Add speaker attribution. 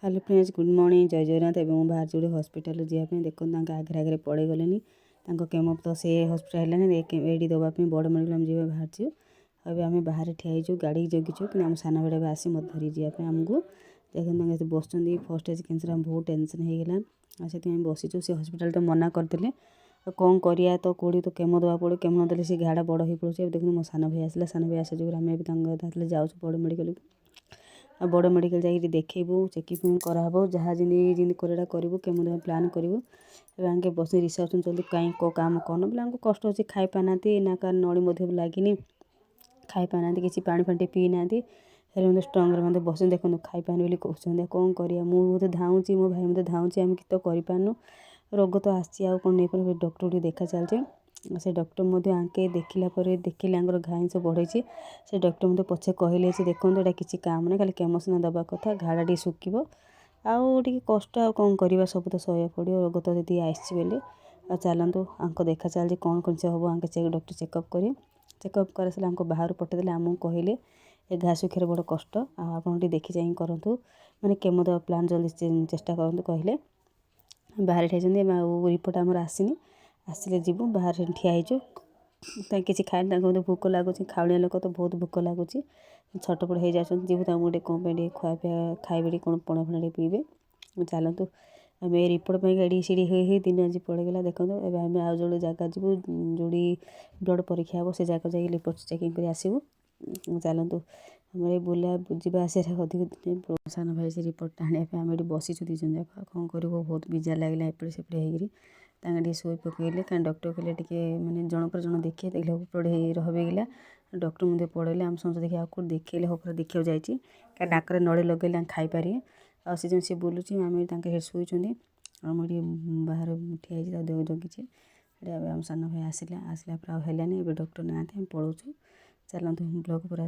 Speaker 1: Hello friends, good morning, ଜୟ ଜଗନ୍ନାଥ। ଏବେ ମୁଁ ବାହାରିଛି ଗୋଟେ ହସ୍ପିଟାଲ ଯିବା ପାଇଁ। ଦେଖନ୍ତୁ, ତାଙ୍କ ଆଗରେ ଆଗରେ ପଳେଇଗଲେନି। ତାଙ୍କ କେମୋ ତ ସେ ହସ୍ପିଟାଲ ହେଲାନି, ଏଇଠି ଦେବା ପାଇଁ ବଡ଼ ମେଡ଼ିକାଲ ଆମେ ଯିବା ବାହାରିଛୁ। ଆଉ ଏବେ ଆମେ ବାହାରେ ଠିଆ ହେଇଛୁ, ଗାଡ଼ି ଜଗିଛୁ। କିନ୍ତୁ ଆମ ସାନ ଭାଇଟା ଏବେ ଆସି ମୋତେ ଧରିକି ଯିବା ପାଇଁ ଆମକୁ। ଦେଖନ୍ତୁ, ତାଙ୍କ ବସୁଛନ୍ତି। ଫାର୍ଷ୍ଟ ଷ୍ଟେଜ୍ କ୍ୟାନ୍ସର, ଆମେ ବହୁତ ଟେନସନ୍ ହେଇଗଲା ଆଉ ସେଥିପାଇଁ ବସିଛୁ। ସେ ହସ୍ପିଟାଲ ତ ମନା କରିଦେଲେ, ଆଉ କ'ଣ କରିବା? ତ କେଉଁଠି ତ କେମୋ ଦେବାକୁ ପଡ଼ିବ। କେମୋ ନଦେଲେ ସେ ଘା'ଟା ବଡ଼ ହେଇ ପଡ଼ୁଛି। ଏବେ ଦେଖନ୍ତୁ, ମୋ ସାନ ଭାଇ ଆସିଲା। ସାନ ଭାଇ ଆସିବା ଯୋଗୁଁ ଆମେ ଏବେ ତାଙ୍କ ଯାଉଛୁ ବଡ଼ ମେଡ଼ିକାଲକୁ। ଆଉ ବଡ଼ ମେଡ଼ିକାଲ ଯାଇକି ଦେଖେଇବୁ, ଚେକିଂ କରାହେବ, ଯାହା ଯେମିତି ଯେମିତି କରିବାଟା କରିବୁ, କେମୋ ଦେବା ପ୍ଲାନ୍ କରିବୁ। ଏବେ ଆଙ୍କେ ବସି ରିସେପ୍ସନ୍ ଜଲ୍ଦି କାହିଁ କେଉଁ କାମ କ'ଣ ବୋଲେ ଆମକୁ କଷ୍ଟ ହେଉଛି। ଖାଇପାରୁନାହାନ୍ତି ନା, କାହାର ନଳୀ ମଧ୍ୟ ଲାଗିନି। ଖାଇପାରୁନାହାନ୍ତି କିଛି, ପାଣି ଫାଣି ଟିକେ ପିଇନାହାନ୍ତି। ହେଲେ ମଧ୍ୟ ଷ୍ଟ୍ରଙ୍ଗରେ ମଧ୍ୟ ବସନ୍ତି। ଦେଖନ୍ତୁ, ଖାଇପାରୁନି ବୋଲି କହୁଛନ୍ତି, ଆଉ କ'ଣ କରିବା? ମୁଁ ମଧ୍ୟ ଧାଉଁଛି, ମୋ ଭାଇ ମଧ୍ୟ ଧାଉଁଛି। ଆମେ କିଛି ତ କରିପାରୁନୁ। ରୋଗ ତ ଆସିଛି, ଆଉ କ'ଣ ନେଇପାରିବୁ? ଡକ୍ଟର ଟିକେ ଦେଖା ଚାଲିଛି। ସେ ଡକ୍ଟର ମଧ୍ୟ ଆଙ୍କେ ଦେଖିଲା ପରେ ଦେଖିଲେ ଆଙ୍କର ଘା ସବୁ ବଢ଼େଇଛି। ସେ ଡକ୍ଟର ମଧ୍ୟ ପଛେ କହିଲେ ଯେ ଦେଖନ୍ତୁ, ଏଇଟା କିଛି କାମ ନାହିଁ, ଖାଲି କେମୋ ସିନା ଦେବା କଥା, ଘା'ଟା ଟିକେ ଶୁଖିବ ଆଉ ଟିକେ କଷ୍ଟ। ଆଉ କ'ଣ କରିବା? ସବୁ ତ ସହିବାକୁ ପଡ଼ିବ, ରୋଗ ତ ଯଦି ଆସିଛି ବୋଲି। ଆଉ ଚାଲନ୍ତୁ, ଆଙ୍କ ଦେଖା ଚାଲିଛି, କ'ଣ କ'ଣ ସେ ହେବ। ଆଙ୍କେ ଡକ୍ଟର ଚେକଅପ୍ କରି, ଚେକଅପ୍ କରିସାରିଲେ ଆଙ୍କୁ ବାହାରୁ ପଠେଇଦେଲେ। ଆମକୁ କହିଲେ, ଏ ଘା ଶୁଖିବାରେ ବଡ଼ କଷ୍ଟ, ଆଉ ଆପଣ ଟିକେ ଦେଖି ଚାହିଁ କରନ୍ତୁ, ମାନେ କେମୋ ଦେବା ପ୍ଲାନ୍ ଜଲ୍ଦି ଚେଷ୍ଟା କରନ୍ତୁ କହିଲେ। ବାହାରେ ଠିଆ ହେଇଛନ୍ତି। ଆଉ ରିପୋର୍ଟ ଆମର ଆସିନି, ଆସିଲେ ଯିବୁ। ବାହାରେ ଠିଆ ହେଇଛୁ। ତାଙ୍କୁ କିଛି ଖାଇନି, ତାଙ୍କୁ ମଧ୍ୟ ଭୋକ ଲାଗୁଛି। ଖାଉଣିଆ ଲୋକ ତ ବହୁତ ଭୋକ ଲାଗୁଛି, ଛଟପଟ ହେଇଯାଉଛନ୍ତି। ଯିବୁ, ତାଙ୍କୁ ଟିକେ କ'ଣ ପାଇଁ ଟିକେ ଖୁଆ ପିଆ ଖାଇବେ, ଟିକେ କ'ଣ ପଣା ଫଣା ଟିକେ ପିଇବେ। ଚାଲନ୍ତୁ, ଆମେ ରିପୋର୍ଟ ପାଇଁ ଏଠି ସେଠି ହେଇ ହେଇ ଦିନ ଆଜି ପଳେଇଗଲା। ଦେଖନ୍ତୁ, ଏବେ ଆମେ ଆଉ ଯେଉଁ ଜାଗା ଯିବୁ, ଯେଉଁଠି ବ୍ଲଡ଼ ପରୀକ୍ଷା ହେବ, ସେ ଜାଗାକୁ ଯାଇକି ରିପୋର୍ଟ ଚେକିଂ କରି ଆସିବୁ। ଚାଲନ୍ତୁ, ଆମର ଏଇ ବୁଲା ଯିବା ଆସିବାରେ ଅଧିକ ଦିନ। ସାନ ଭାଇ ସେ ରିପୋର୍ଟଟା ଆଣିବା ପାଇଁ, ଆମେ ଏଠି ବସିଛୁ ଦୁଇ ଜଣ ଯାକ। ଆଉ କ'ଣ କରିବୁ? ବହୁତ ବିଜାର ଲାଗିଲା ଏପଟେ ସେପଟେ ହେଇକିରି। ତାଙ୍କେ ଟିକେ ଶୋଇ ପକେଇଲେ, କାରଣ ଡକ୍ଟର କହିଲେ ଟିକେ ମାନେ ଜଣ ପରେ ଜଣ ଦେଖିବେ। ଦେଖିଲା ବେଳକୁ ହେଇ ରହିଗଲା। ଡକ୍ଟର ମଧ୍ୟ ପଳେଇଲେ। ଆମେ ସମସ୍ତେ ଦେଖିବା ଆଉ କେଉଁଠି ଦେଖେଇଲେ ହବ, ଦେଖିବାକୁ ଯାଇଛି। କାରଣ ନାକରେ ନଳି ଲଗେଇଲେ ତାଙ୍କେ ଖାଇପାରିବେ। ଆଉ ସେ ଯେମିତି ସେ ବୁଲୁଛି, ଆମେ ତାଙ୍କେ ସେଠି ଶୋଇଛନ୍ତି ଆଉ ମୁଁ ଏଠି ବାହାରେ ଠିଆ ହେଇଛି, ତାକୁ ଜଗିଛି ଏଠି। ଏବେ ଆମ ସାନ ଭାଇ ଆସିଲା। ଆସିଲା ପରେ ଆଉ ହେଲାନି। ଏବେ ଡକ୍ଟର ନାହାନ୍ତି, ଆମେ ପଳାଉଛୁ। ଚାଲନ୍ତୁ, ବ୍ଲଗ୍ ପୁରା